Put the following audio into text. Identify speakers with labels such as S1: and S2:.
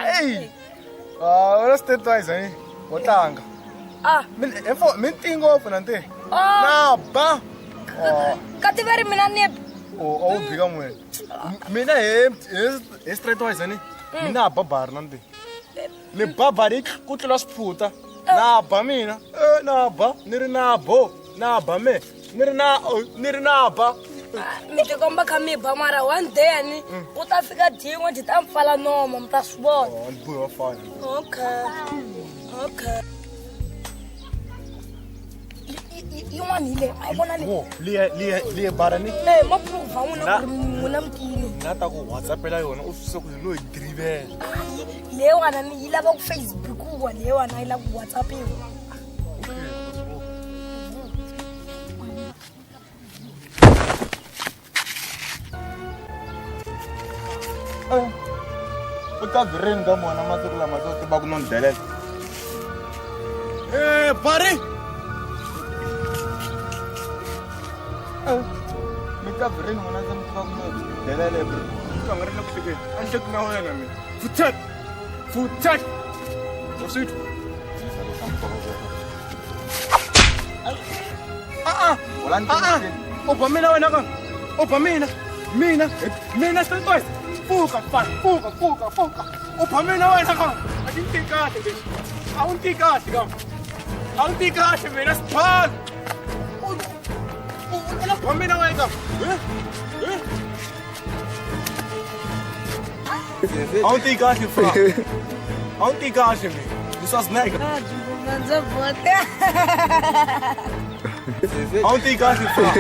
S1: Hey. Ah, wena state wise eh. Wo tlanga.
S2: Ah.
S1: Min info min ti ngopfu na nti.
S2: Ah.
S1: Na ba. Oh,
S2: Ka ti va ri mina ni
S1: o a wu bika n'wina. Mina he he straight wise ni. Mina ba bar na nti. Ni ba bari ku tlula swiphuta. Na ba mina. Eh na ba ni ri na bo. Na ba me. Ni ri na ni ri na ba.
S2: Mi tikomba kha mi ba mara one day ani ku ta fika dyin'we dyi ta mi pfala nomo mi ta swi vona.
S1: Oh, ni buya fana.
S2: Okay. Okay. Yin'wana hi leyi a yi vona leyi.
S1: Wo, liya liya liya bara ni.
S2: Eh, ma prova n'wina ku ri n'wina mi tiyile.
S1: Nga ta ku WhatsAppela yona u swi ku no yi drivela.
S2: Leyiwana ni yi lava ku Facebookiwa leyiwana a yi lava ku WhatsAppiwa.
S1: U ta byi ka mona masiku lama to tiva ku no ni delela. Eh, Barry! Eh, mi ta byi rini n'wina se mi tiva ku no delele bro. Ka nga ri le ku hlekeni. A ni hleki na wena mina. Futet! Futet! U swi twa? Ah, ah! Ah, ah! U ba mina wena ka? U ba mina? Mina? Mina Streetwise? Pfuka, mfana, pfuka, pfuka, pfuka. U ba mina wena ka? A ti ni kahle leswi. A wu ni kahle ka. A wu ni kahle mina siphala. U u u la ba mina wena ka? Eh? Eh? A wu ni kahle mfana. A wu ni kahle mina. Leswi a swi neka. A wu ni kahle mfana.